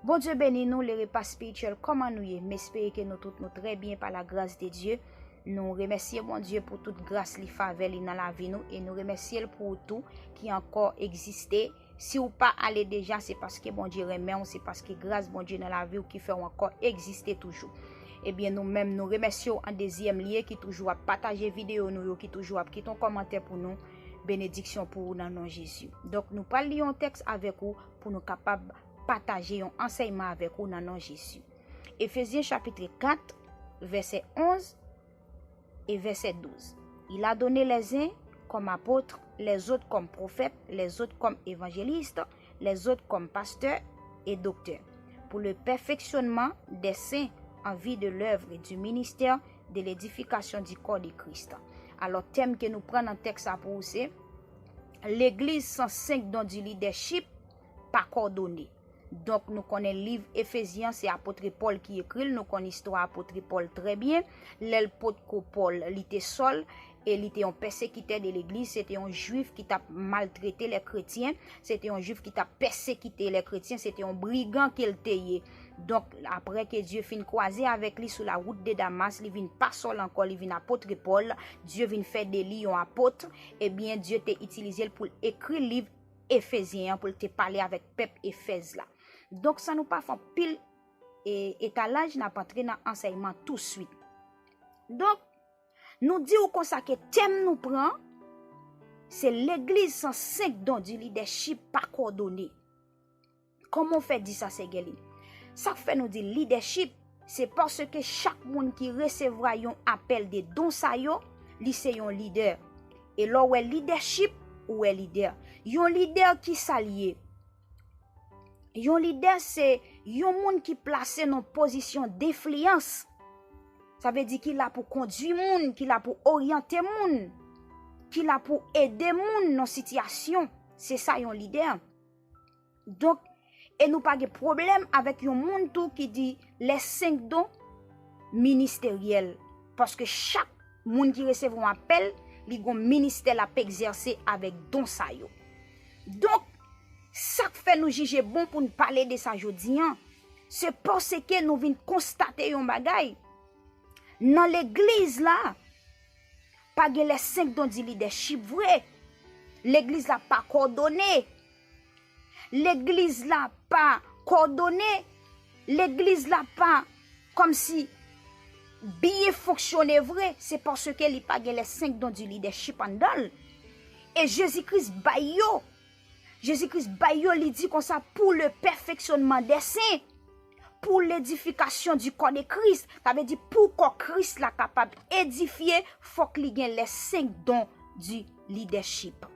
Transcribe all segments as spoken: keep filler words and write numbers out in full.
Bondye beni nou, le repa spirityèl, kòman nou ye? M espere ke nou tout nou trè byen pa la gras de Dye. Nou remèsye Bondye pou tout gras li, favè li nan lavi nou, e nou remèsye l pou ou tou ki ankò egziste. Si w pa ale deja, se paske Bondye renmen w, se paske gras Bondye nan lavi w ki fè w ankò egziste toujou. Ebyen, nou menm, nou remèsye w an dezyèm lye ki toujou ap pataje videyo nou yo, ki toujou ap kite yon kòmantè pou nou. Benediksyon pou ou nan non Jezi. Donk, nou pral li yon tèks avèk ou pou nou kapab pataje yon ansèyman avèk ou nan non Jezi. Efezyen chapit kat, vèsè onz e vèsè douz. Il a donné les uns comme apôtres, les autres comme prophètes, les autres comme évangélistes, les autres comme pasteurs et docteurs, pour le perfectionnement des saints en vue de l'œuvre du ministère de l'édification du corps de Christ. Alò, tèm ke nou pran nan tèks sa pou ou se, Legliz san senk don di lidèchip pa kòdone. Donk, nou konnen liv Efezyen an, se apotre Pòl ki ekri l. Nou konn istwa apotre Pòl trè byen. Lè l potko Pòl, li te Sòl, e li te yon pèsekitè de legliz. Se te yon jwif ki t ap maltrete lè kretyen. Se te yon jwif ki t ap pèsekite lè kretyen. Se te yon brigan ke l te ye. Donk, apre ke Dye fin kwaze avèk li sou la wout de Damas, li vin pa Sòl ankò, li vin apotre Pòl. Dye vin fè de li yon apot. Ebyen, Dye te itilize l pou l ekri liv Efezyen an, pou l te pale avèk pèp Efèz la. Donk, san nou pa fè anpil e, etalaj, n ap antre nan ansèyman touswit. Donk, nou di w konsa ke tèm nou pran, se legliz san senk don di lidèchip pa kòdone. Kòman w fè di sa, sè Gèlin? Sa k fè nou di lidèchip, se paske chak moun ki resevwa yon apèl de don sa yo, li se yon lidè. E lè w wè lidèchip, ou wè lidè. Yon lidè, ki sa l ye? Yon lidè se yon moun ki plase nan pozisyon denfliyans. Sa vle di ki la pou kondui moun, ki la pou oryante moun, ki la pou ede moun nan sitiyasyon. Se sa yon lidè. Donk, e nou pa gen pwoblèm avèk yon moun tou ki di les cinq dons ministériels. Paske chak moun ki resevwa yon apèl, li gon ministè l ap egzèse avèk don sa yo. Donk, sa k fè nou jije bon pou n pale de sa jodi an, se paske nou vin konstate yon bagay. Nan legliz la, pa gen les cinq dons di lidèchip vre. Legliz la pa kòdone. Legliz la pa kòdone. Legliz la pa kòmsi byen fonksyone vre. Se paske li pa gen les cinq dons di lidèchip anndan l. E Jezi Kris bay yo. Jezi Kris bay yo, li di konsa, pour le perfectionnement des saints, pour l'édification du corps de Christ. Sa vle di pou kò Kris la kapab edifye, fòk li gen les cinq dons du leadership.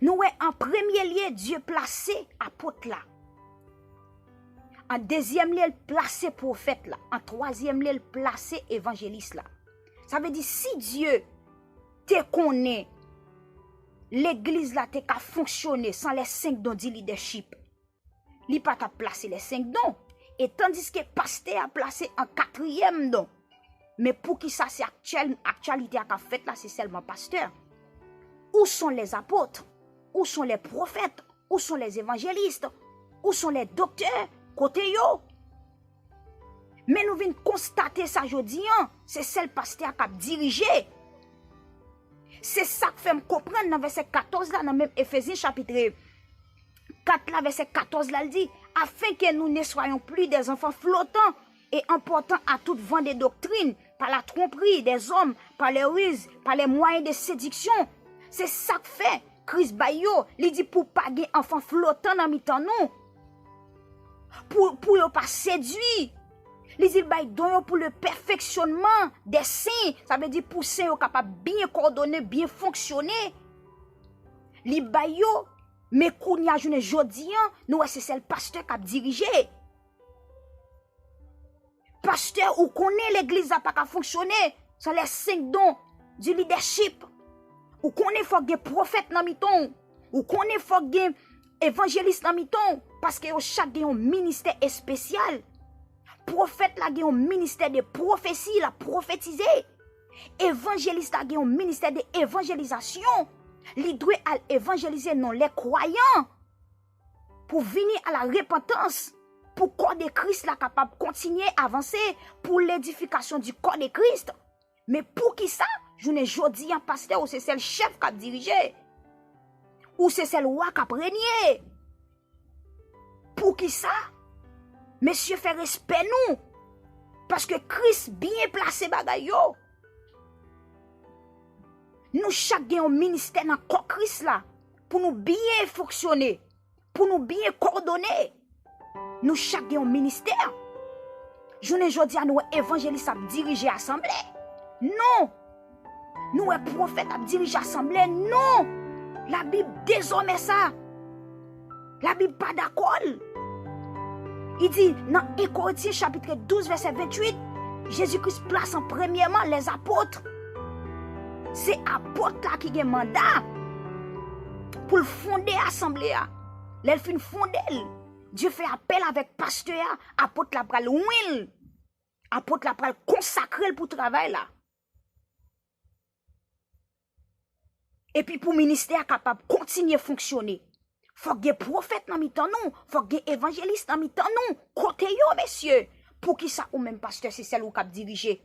Nou wè, an premye lye, Dye plase apot la. An dezyèm lye, l plase pwofèt la. An twazyèm lye, l plase evanjelis la. Sa vle di, si Dye te konnen legliz la te ka fonksyone san les cinq dons di lidèchip, li pa t ap plase les cinq dons. E tandiske pastè a plase an katriyèm don. Men poukisa se aktyèl, aktyalite a k ap fèt la, se sèlman pastè? Où sont les apôtres? Où sont les prophètes? Où sont les évangélistes? Où sont les docteurs? Kote yo? Men nou vin konstate sa jodi an, se sèl pastè a k ap dirije. Se sa k fè m konprann nan vèsè katòz la, nan menm Efezyen chapit kat la, vèsè katòz la, l di, afin que nous ne soyons plus des enfants flottants et emportant à tout vent de doctrine, par la tromperie des hommes, par les ruses, par les moyens de séduction. Se sa k fè Kris bay yo, li di pou pa gen anfan flotan nan mitan nou. Pou, pou yo pa sedui. Li di l bay don yo pour le perfectionnement des saints. Sa vle di pou sen yo kapab byen kòdone, byen fonksyone. Li bay yo, men kounye a jounen jodi an, nou wè se sèl pastè k ap dirije. Pastè, ou konnen legliz la pa ka fonksyone san les cinq dons du leadership. Ou konnen fòk gen pwofèt nan mitan w. Ou konnen fòk gen evanjelis nan mitan w. Paske yo chak gen yon ministè espesyal. Pwofèt la gen yon ministè de pwofesi, l ap pwofetize. Evanjelis la gen yon ministè de evanjelizasyon. Li dwe al evanjelize non les croyants. pou vini a la repantans, pou kò de Kris la kapab kontinye avanse, pou ledifikasyon di kò de Kris. Men poukisa, jounen jodi a, pastè, ou se sèl chèf k ap dirije? Ou se sèl wa k ap renye? Poukisa? Mesye, fè respè nou. Paske Kris byen plase bagay yo. Nou chak gen yon ministè nan kò Kris la pou nou byen fonksyone, pou nou byen kòdone. Nou chak gen yon ministè. Jounen jodi a, nou wè evanjelis ap dirije asanble? Non. Nou wè pwofèt ap dirije asanble? Non. Labib dezòmè sa. Labib pa dakò l. Li di nan en Korentyen chapit douz vèsè venntuit, Jezi Kris plase an premyèman lèzapot. Se apot la ki gen manda pou l fonde asanble a. Lè l fin fonde l, Dye fè apèl avèk pastè a, apot la pral wen l. Apot la pral konsakre l pou travay la. Epi pou ministè a kapab kontinye fonksyone, fòk gen pwofèt nan mitan nou, fòk gen evanjelis nan mitan nou. Kote yo, mesye? Poukisa ou menm, pastè, se sèl ou k ap dirije?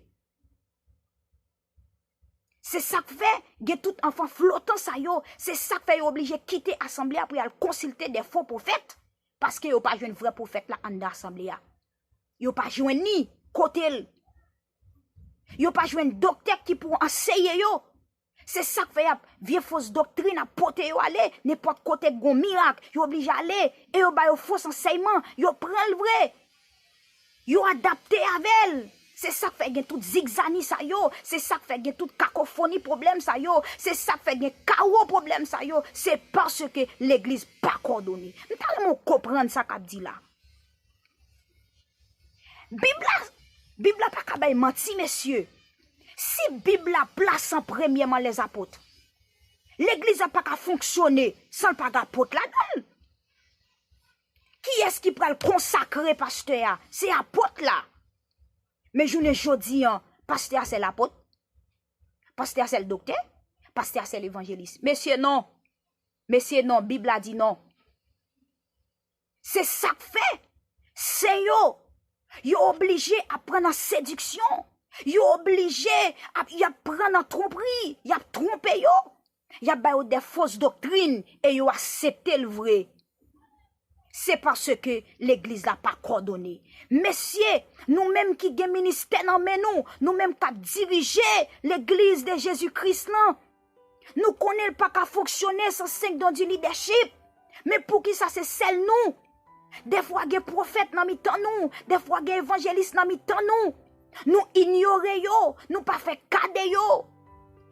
Se sa k fè gen tout anfan flotan sa yo. Se sa k fè yo oblije kite asanble a pou y al konsilte de fo pwofèt, paske yo pa jwenn vrè pwofèt la anndan asanble a. Yo pa jwenn ni kote l. Yo pa jwenn doktè ki pou anseye yo. Se sa k fè y ap vye fos doktrin ap pote yo ale, nenpòt kote k gon mirak, yo oblije ale, e yo ba yo fos ansèyman, yo pran l vre. Yo adapte avè l. Se sa k fè gen tout zigzani sa yo, se sa k fè gen tout kakofoni pwoblèm sa yo, se sa k fè gen kawo pwoblèm sa yo, se paske legliz pa kòdone. M ta renmen w konprann sa k ap di la. Bib la, Bib la pa ka bay manti, mesye. Si Bib la plase an premyèman lèzapot, legliz la pa ka fonksyone san l pa gen apot ladan l. Kiyès ki pral konsakre pastè a? Se apot la. Men jounen jodi a, pastè a sèl apot? Pastè a sèl doktè? Pastè a sèl evanjelis? Mesye, non. Mesye, non. Bib la di non. Se sa k fè sen yo, yo oblije ap pran nan sediksyon. Yo oblije ap, y ap pran nan twonpri. Y ap twonpe yo. Y ap ba yo de fos doktrin e yo aksepte l vre. Se paske legliz la pa kòdone. Mesye, nou menm ki gen ministè nan men nou, nou menm k ap dirije legliz de Jezi Kris lan, nou konnen l pa ka fonksyone san senk don di lidèchip. Men poukisa se sèl nou? Defwa gen pwofèt nan mitan nou, defwa gen evanjelis nan mitan nou. Nou inyore yo, nou pa fè ka de yo.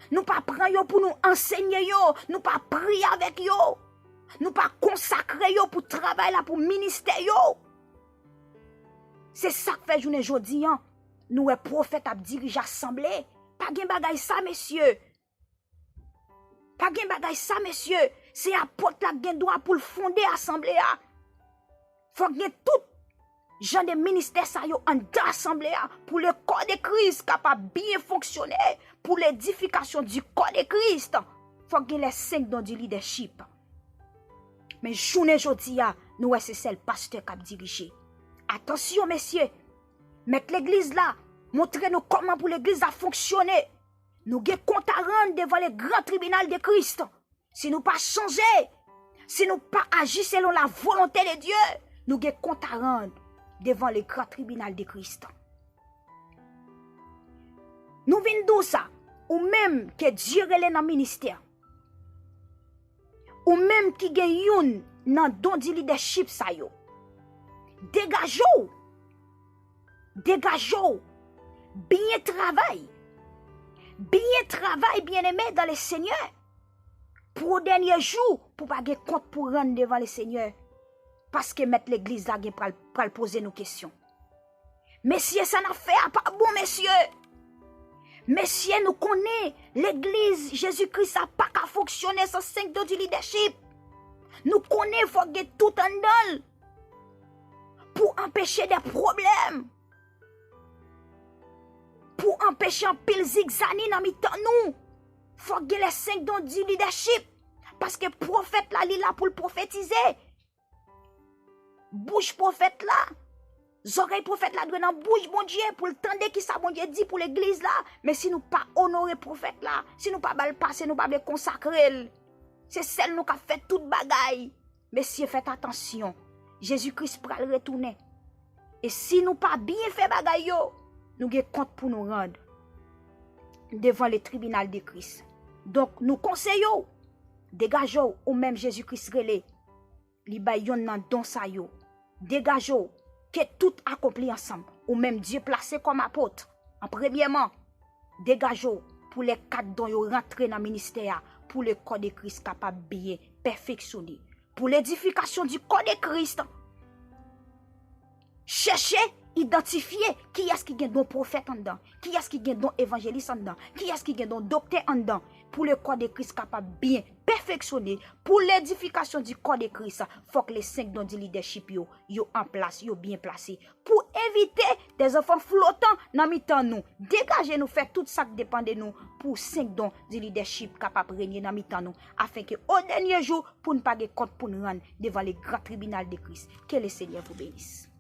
Nou pa pran yo pou nou ansenye yo, nou pa priye avèk yo. Nou pa konsakre yo pou travay la, pou ministè yo. Se sa k fè jounen jodi a, nou wè pwofèt ap dirije asanble. Pa gen bagay sa, mesye. Pa gen bagay sa, mesye. Se apot la k gen dwa pou l fonde asanble a. Fòk gen tout jan de ministè sa yo anndan asanble a pou le kò de Kris kapab byen fonksyone, pou ledifikasyon di kò de Kris. Fòk gen les cinq dons du leadership. Men jounen jodi a, nou wè se sèl pastè k ap dirije. Atansyon, mesye! Mèt legliz la montre nou kòman pou legliz la fonksyone. Nou gen kont a rann devan le gran tribinal de Kris. Si nou pa chanje, si nou pa aji selon la volonte de Dye, nou gen kont a rann devan le gran tribinal de Kris. Nou vin di w sa, ou menm ke Dye rele nan ministè, ou menm ki gen youn nan don di lidèchip sa yo, degaje w, degaje w, byen travay, byen travay, byeneme dan le Senyè, pou o dènye jou, pou pa gen kont pou rann devan le Senyè, paske mèt legliz la gen pral, pral poze nou kesyon. Mesye, sa n ap fè a pa bon, mesye. Mesye, nou konnen legliz Jezi Kris la pa ka fonksyone san senk don di lidèchip. Nou konnen fòk gen tout anndan l pou anpeche de pwoblèm, pou anpeche anpil zigzani nan mitan nou. Fòk gen les cinq dons du leadership, paske pwofèt la, li la pou l pwofetize. bouch pwofèt la. Zòrèy pwofèt la dwe nan bouch Bondye pou l tande kisa Bondye di pou legliz la. Men si nou pa onore pwofèt la, si nou pa ba l pase, nou pa vle konsakre l, se sèl nou k ap fè tout bagay. Mesye, fèt atansyon. Jezi Kris pral retounen. E si nou pa byen fè bagay yo, nou gen kont pou nou rann devan le tribinal de Kris. Donk, nou konseye w, degaje w, ou menm Jezi Kris rele. Li bay yonn nan don sa yo. Degaje w, ke tout akonpli ansanm. Ou menm Dye plase kòm apot. An premyèman, degaje w pou lè kat don yo rantre nan ministè a, pou le kò de Kris kapab byen pèfeksyone. Pou ledifikasyon di kò de Kris, chèche idantifye kiyès ki gen don pwofèt anndan, kiyès ki gen don evanjelis anndan, kiyès ki gen don doktè anndan, pou le kò de Kris kapab byen pèfeksyone, pou ledifikasyon di kò de Kris, fòk le senk don di lidèchip yo, yo an plas, yo byen plase. Pou evite de zanfan flotan nan mitan nou, degaje nou fè tout sa k depann de nou pou senk don di lidèchip kapab renye nan mitan nou, afenke o dènye jou pou n pa gen kont pou n rann devan le gran tribinal de Kris. Ke le Senyè vou benis.